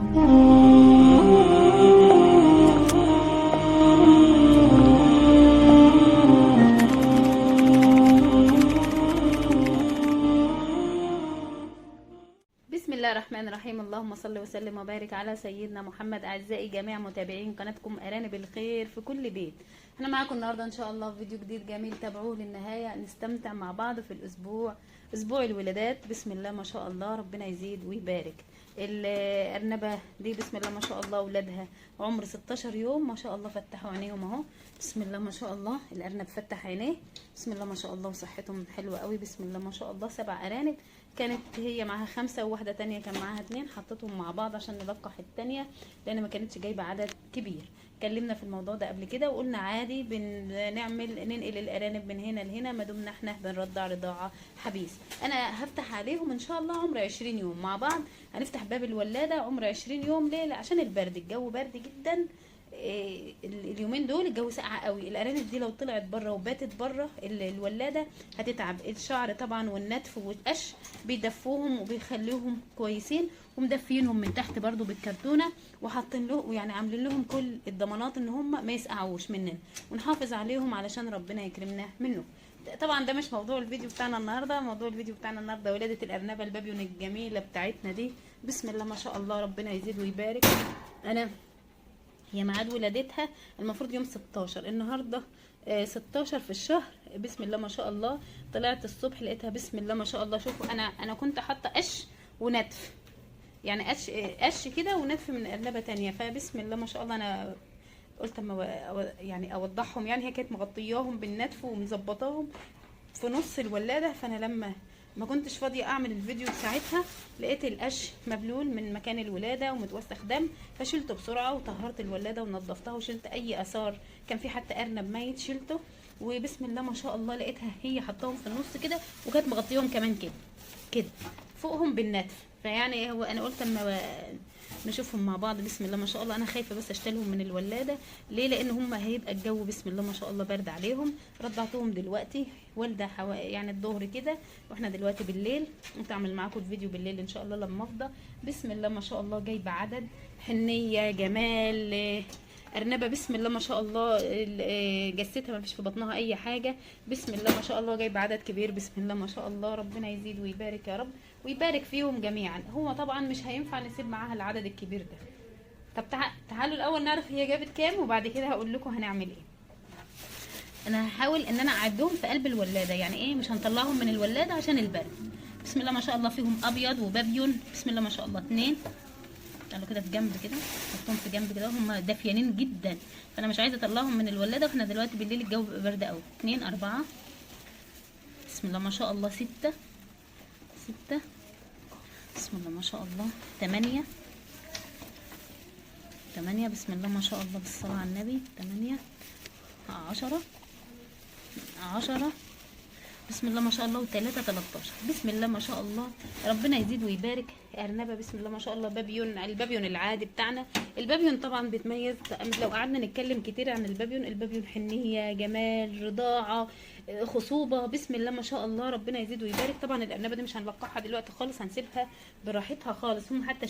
بسم الله الرحمن الرحيم. اللهم صل وسلم وبارك على سيدنا محمد. اعزائي جميع متابعين قناتكم ارانب الخير في كل بيت، احنا معاكم النهارده ان شاء الله في فيديو جديد جميل، تابعوه للنهاية، نستمتع مع بعض في الاسبوع، اسبوع الولادات. بسم الله ما شاء الله، ربنا يزيد ويبارك. الارنبه دي بسم الله ما شاء الله ولادها عمر 16 يوم، ما شاء الله فتحوا عينيهم اهو، بسم الله ما شاء الله. الارنب فتح عينيه بسم الله ما شاء الله، وصحتهم حلوة قوي بسم الله ما شاء الله. 7 ارانب، كانت هي معاها 5 وواحدة تانية كان معاها 2، حطيتهم مع بعض عشان نلقح التانية لان ما كانتش جايبه عدد كبير. اتكلمنا في الموضوع ده قبل كده وقلنا عادي بنعمل ننقل الارانب من هنا لهنا ما دمنا احنا بنرضع رضاعه حبيس. انا هفتح عليهم ان شاء الله عمر 20 يوم مع بعض، هنفتح باب الولادة عمر 20 يوم. ليه؟ عشان البرد، الجو برد جدا اليومين دول، الجو ساقع قوي. الارانب دي لو طلعت بره وباتت بره الولادة هتتعب. الشعر طبعا والنتف والقش بيدفوهم وبيخليهم كويسين، ومدفينهم من تحت برضو بالكرتونه، وحاطين له يعني عاملين لهم كل الضمانات ان هم ما يسقعوش مننا، ونحافظ عليهم علشان ربنا يكرمنا منه. طبعا ده مش موضوع الفيديو بتاعنا النهارده. موضوع الفيديو بتاعنا النهارده ولاده الارنبه البابيون الجميلة بتاعتنا دي، بسم الله ما شاء الله، ربنا يزيد ويبارك. انا هي ميعاد ولادتها المفروض يوم 16، النهارده 16 في الشهر. بسم الله ما شاء الله، طلعت الصبح لقيتها بسم الله ما شاء الله. شوفوا انا كنت حاطه قش ونتف، يعني قش قش كده ونتف من ارنبه تانية، فبسم الله ما شاء الله. انا قلت اما يعني اوضحهم، يعني هي كانت مغطياهم بالنتف ومظبطاهم في نص الولادة، فانا لما ما كنتش فاضية اعمل الفيديو ساعتها لقيت القش مبلول من مكان الولادة ومتوسخ دم، فشلته بسرعة وطهرت الولادة ونظفتها وشلت اي اثار كان في، حتى ارنب ميت شلته. وبسم الله ما شاء الله لقيتها هي حطاهم في النص كده، وكانت مغطيهم كمان كده كده فوقهم بالنتف. فيعني هو انا قلت اما نشوفهم مع بعض. بسم الله ما شاء الله، انا خايفة بس اشتلهم من الولادة. ليه؟ لان هم هيبقى الجو بسم الله ما شاء الله برد عليهم. رضعتهم دلوقتي والده يعني الظهر كده، واحنا دلوقتي بالليل، قلت اعمل معاكم الفيديو بالليل ان شاء الله لما افضى. بسم الله ما شاء الله جايبه عدد، حنيه، جمال، ارنبه بسم الله ما شاء الله، جستها ما فيش في بطنها اي حاجة، بسم الله ما شاء الله جايبه عدد كبير بسم الله ما شاء الله. ربنا يزيد ويبارك يا رب ويبارك فيهم جميعا. هو طبعا مش هينفع نسيب معاها العدد الكبير ده. طب تعالوا الاول نعرف هي جابت كام، وبعد كده هقول لكم هنعمل ايه. انا هحاول ان انا اعدهم في قلب الولادة، يعني ايه مش هنطلعهم من الولادة عشان البرد. بسم الله ما شاء الله فيهم ابيض وبابيون بسم الله ما شاء الله 2. تعالوا كده في جنب كده، حطهم في جنب كده، هم دافيانين جدا، فانا مش عايزه اطلعهم من الولادة واحنا دلوقتي بالليل الجو بيبقى برد قوي. 2 4 بسم الله ما شاء الله، 6 6 بسم الله ما شاء الله، 8 8 بسم الله ما شاء الله، بالصلاة على النبي، 8 10 10 بسم الله ما شاء الله، و3 13 بسم الله ما شاء الله. ربنا يزيد ويبارك. ارنبه بسم الله ما شاء الله، بابيون، البابيون العادي بتاعنا. البابيون طبعا بيتميز، لو قعدنا نتكلم كتير عن البابيون، البابيون حنيه، جمال، رضاعه، خصوبة، بسم الله ما شاء الله، ربنا يزيد ويبارك. طبعا الارنبه دي مش هنلقحها دلوقتي خالص، هنسيبها براحتها خالص. هم حتى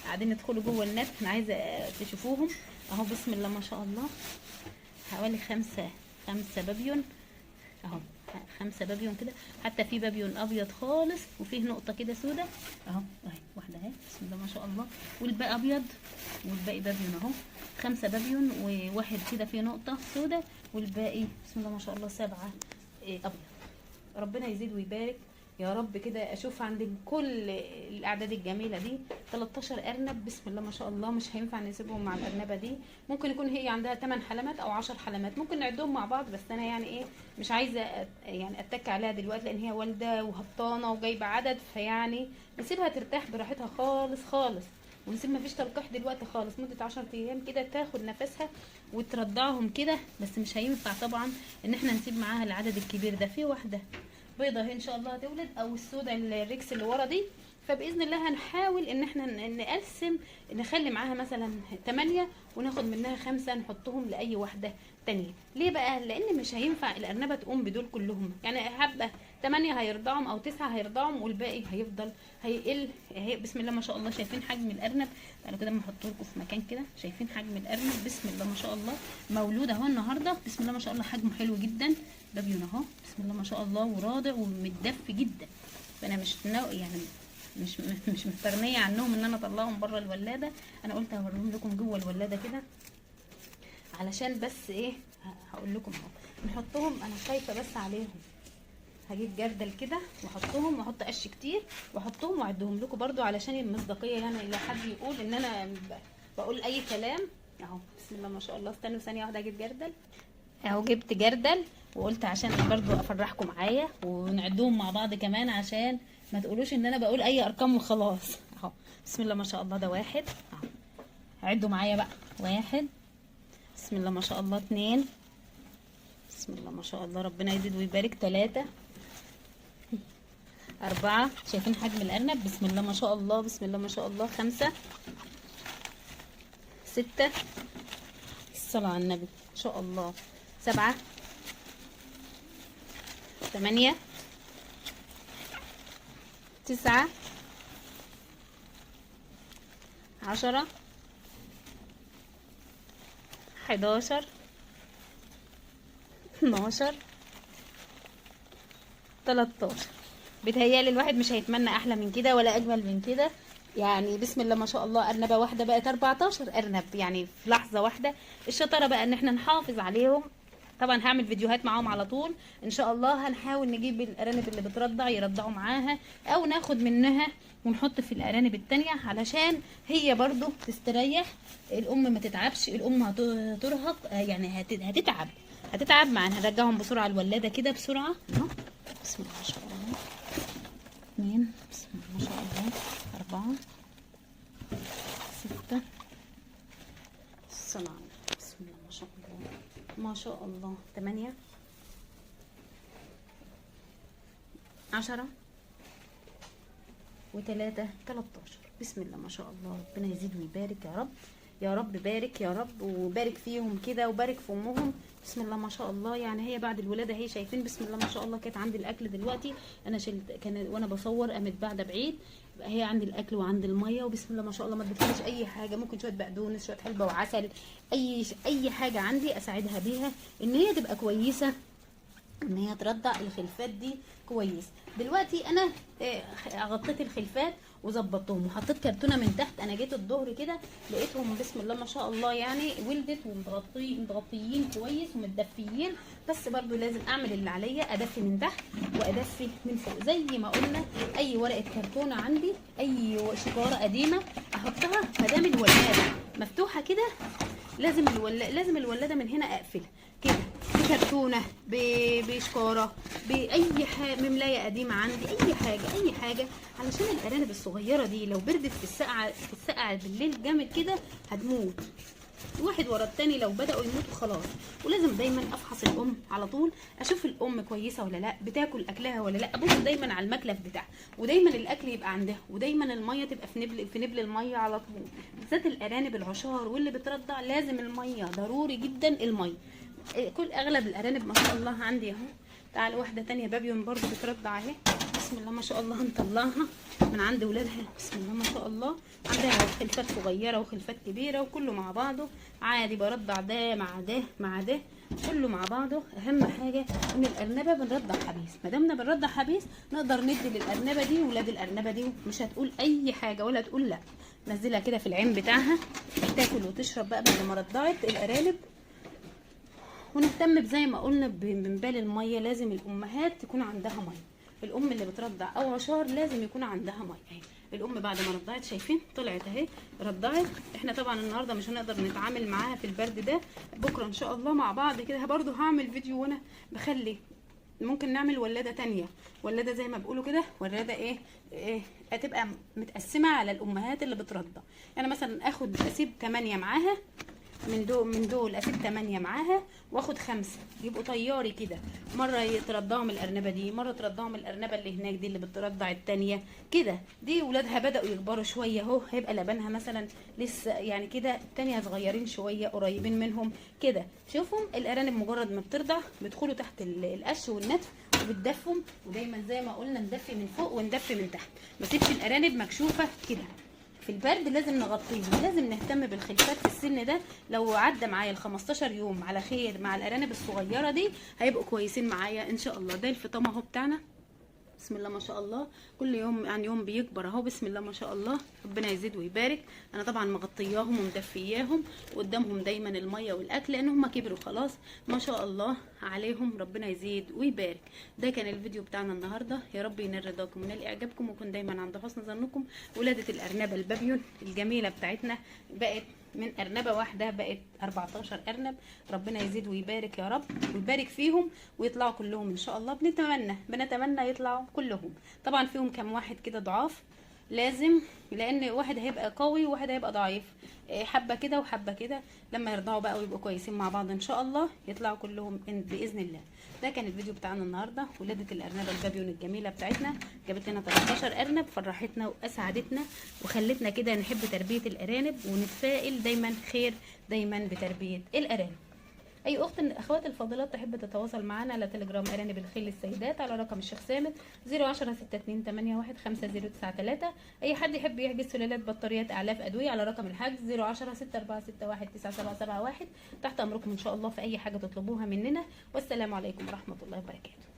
قاعدين يدخلوا جوه النت، انا عايزه تشوفوهم اهو. بسم الله ما شاء الله، حوالي 5 بابيون اهو، 5 بابيون كده، حتى في بابيون ابيض خالص وفيه نقطة كده سودة اهو، اهي واحدة اهي بسم الله ما شاء الله، والباقي ابيض والباقي بابيون اهو. 5 بابيون وواحد كده فيه نقطة سودة، والباقي بسم الله ما شاء الله 7 ابيض. ربنا يزيد ويبارك يا رب. كده اشوف عندك كل الاعداد الجميلة دي. 13 ارنب بسم الله ما شاء الله، مش هينفع نسيبهم مع الارنبه دي. ممكن يكون هي عندها 8 حلمات او 10 حلمات، ممكن نعدهم مع بعض، بس انا يعني ايه مش عايزه يعني اتك عليها دلوقتي لان هي والده وهبطانه وجايبه عدد، فيعني نسيبها ترتاح براحتها خالص خالص، ونسيب مفيش تلقيح دلوقتي خالص، مده 10 ايام كده تاخد نفسها وترضعهم كده. بس مش هينفع طبعا ان احنا نسيب معاها العدد الكبير ده. في واحدة بيضة اهي ان شاء الله هتولد، او السوداء الريكس اللي ورا دي فباذن الله هنحاول ان احنا نقسم، نخلي معاها مثلا 8 وناخد منها 5 نحطهم لاي واحدة تانية. ليه بقى؟ لان مش هينفع الارنبه تقوم بدول كلهم، يعني حبه 8 هيرضعهم او 9 هيرضعهم والباقي هيفضل هيقل. بسم الله ما شاء الله، شايفين حجم الارنب؟ تعالوا كده اما احطه لكم في مكان كده، شايفين حجم الارنب؟ بسم الله ما شاء الله، مولود اهو النهارده، بسم الله ما شاء الله حجمه حلو جدا، بابيون اهو بسم الله ما شاء الله، وراضع ومتدفي جدا. فانا مش يعني مش مستغنيه عنهم ان انا اطلعهم بره الولاده، انا قلت هوريهم لكم جوه الولاده كده علشان بس ايه، هقول لكم اهو نحطهم. انا خايفة بس عليهم، هجيب جردل كده واحطهم واحط قش كتير واحطهم واعدهم لكم برضو علشان المصداقية، يعني لو حد يقول ان انا بقول اي كلام. اهو بسم الله ما شاء الله. استنوا ثانية واحدة اجيب جردل. اهو جبت جردل، وقلت عشان برضو افرحكم معايا ونعدهم مع بعض كمان عشان ما تقولوش ان انا بقول اي ارقام وخلاص. اهو بسم الله ما شاء الله، ده واحد اهو، عدوا معايا بقى، 1 بسم الله ما شاء الله، 2 بسم الله ما شاء الله، ربنا يزيد ويبارك، 3 4، شايفين حجم الارنب؟ بسم الله ما شاء الله، بسم الله ما شاء الله، 5 6، الصلاة على النبي ما شاء الله، 7 8 9 10 11 12 13. بيتهيألي الواحد مش هيتمنى احلى من كده ولا اجمل من كده، يعني بسم الله ما شاء الله، ارنبه واحدة بقت 14 ارنب يعني في لحظة واحدة. الشطارة بقى ان احنا نحافظ عليهم. طبعا هعمل فيديوهات معاهم على طول ان شاء الله، هنحاول نجيب الارانب اللي بترضع يرضعوا معاها، او ناخد منها ونحط في الارانب التانية علشان هي برضو تستريح، الام ما تتعبش، الام هترهق يعني هتتعب، هتتعب مع هنرجعهم بسرعة الولاده كده بسرعة اهو. بسم الله ما شاء الله، 2 بسم الله ما شاء الله، 4 6، الصلاة على النبي، بسم الله ما شاء الله ما شاء الله، 8 10 و3 13. بسم الله ما شاء الله، ربنا يزيد ويبارك يا رب، يا رب بارك يا رب، وبارك فيهم كده وبارك في امهم. بسم الله ما شاء الله، يعني هي بعد الولادة هي شايفين بسم الله ما شاء الله كانت عندي الاكل دلوقتي، انا شلت كان وانا بصور قامت بعد بعيد، هي عندي الاكل وعند المية، وبسم الله ما شاء الله ما اديتلهاش اي حاجة، ممكن شوية بقدونس شوية حلبة وعسل، اي حاجة عندي اساعدها بيها ان هي تبقى كويسة، ان هي ترضع الخلفات دي كويس. دلوقتي انا غطيت الخلفات وظبطتهم وحطيت كرتونة من تحت. انا جيت الظهر كده لقيتهم بسم الله ما شاء الله يعني ولدت ومتغطيين كويس ومتدفيين، بس برضو لازم اعمل اللي عليا، ادفي من تحت وادفي من فوق زي ما قلنا. اي ورقة كرتونة عندي، اي شكاره قديمة احطها، ما دام الولاده مفتوحة كده لازم الولاده من هنا اقفلها كده بكرتونه، بشكاره، باي حاجة، مملايه قديمة عندي، اي حاجة اي حاجة، علشان الارانب الصغيرة دي لو بردت في السقعه بالليل جامد كده هتموت، واحد ورا التاني لو بداوا يموتوا خلاص. ولازم دايما افحص الام على طول، اشوف الام كويسة ولا لا، بتاكل اكلها ولا لا، ابص دايما على المكلف بتاعها، ودايما الاكل يبقى عندها، ودايما المية تبقى في نبل المية على طول. بالذات الارانب العشار واللي بترضع لازم المية، ضروري جدا المية. كل اغلب الارانب ما شاء الله عندي اهو. تعال واحدة تانية بابيون برضو بترضع اهي، بسم الله ما شاء الله، هنطلعها من عند ولادها بسم الله ما شاء الله. عندها خلفات صغيرة وخلفات كبيرة وكله مع بعضه عادي، برضع ده مع ده مع ده كله مع بعضه. اهم حاجة ان الارنبه بنرضع حبيس، ما دامنا بنرضع حبيس نقدر ندي للارنبه دي ولاد الارنبه دي، مش هتقول اي حاجة ولا تقول لا. نزلها كده في العين بتاعها تاكل وتشرب بقى بعد ما رضعت الارانب. ونهتم بزي ما قلنا بمبال المية، لازم الامهات تكون عندها مية، الام اللي بترضع او عشار لازم يكون عندها مية. اهي الام بعد ما رضعت شايفين طلعت اهي رضعت. احنا طبعا النهارده مش هنقدر نتعامل معاها في البرد ده، بكره ان شاء الله مع بعض كده برضو هعمل فيديو وانا بخلي ممكن نعمل ولاده تانية، ولاده زي ما بيقولوا كده، ولاده ايه هتبقى متقسمه على الامهات اللي بترضع. يعني مثلا اخد اسيب 8 معاها من دول اسيب 8 معاها واخد 5 يبقوا طياري كده، مرة يترضعهم الارنبه دي، مرة ترضعهم الارنبه اللي هناك دي اللي بترضع التانية كده. دي ولادها بداوا يكبروا شوية اهو، هيبقى لبنها مثلا لسه يعني كده، التانية صغيرين شوية قريبين منهم كده. شوفوا الارانب مجرد ما بترضع بيدخلوا تحت القش والنتف وبتدفهم، ودايما زي ما قلنا ندفي من فوق وندفي من تحت، ما سيبش الارانب مكشوفة كده. في البرد لازم نغطيهم، لازم نهتم بالخلفات في السن ده. لو عدى معايا ال 15 يوم على خير مع الارانب الصغيرة دي هيبقوا كويسين معايا ان شاء الله. ده الفطام اهو بتاعنا، بسم الله ما شاء الله، كل يوم عن يوم بيكبر اهو، بسم الله ما شاء الله، ربنا يزيد ويبارك. انا طبعا مغطياهم ومدفياهم وقدامهم دايما المية والاكل لان هم كبروا خلاص ما شاء الله عليهم، ربنا يزيد ويبارك. ده كان الفيديو بتاعنا النهارده، يا رب ينال رضاكم ونال اعجابكم ويكون دايما عند حسن ظنكم. ولاده الارنبه البابيون الجميلة بتاعتنا بقت من أرنبة واحدة بقت 14 أرنب، ربنا يزيد ويبارك يا رب ويبارك فيهم ويطلعوا كلهم إن شاء الله. بنتمنى يطلعوا كلهم. طبعا فيهم كام واحد كده ضعاف لازم، لأن واحد هيبقى قوي وواحد هيبقى ضعيف، حبة كده وحبة كده، لما يرضعوا بقى ويبقوا كويسين مع بعض إن شاء الله يطلعوا كلهم بإذن الله. ده كان الفيديو بتاعنا النهارده، ولادة الأرنبة البابيون الجميلة بتاعتنا جابت لنا 13 أرنب، فرحتنا وأسعدتنا وخلتنا كده نحب تربية الأرانب ونتفائل دايما خير دايما بتربية الأرانب. اي اخت من الاخوات الفاضلات تحب تتواصل معنا على تليجرام ارانب الخيل للسيدات على رقم الشيخ سامد 010 6281 5093. اي حد يحب يحجز سلالات بطاريات اعلاف ادوية على رقم الحجز 010 6461 9771. تحت امركم ان شاء الله في اي حاجة تطلبوها مننا، والسلام عليكم ورحمة الله وبركاته.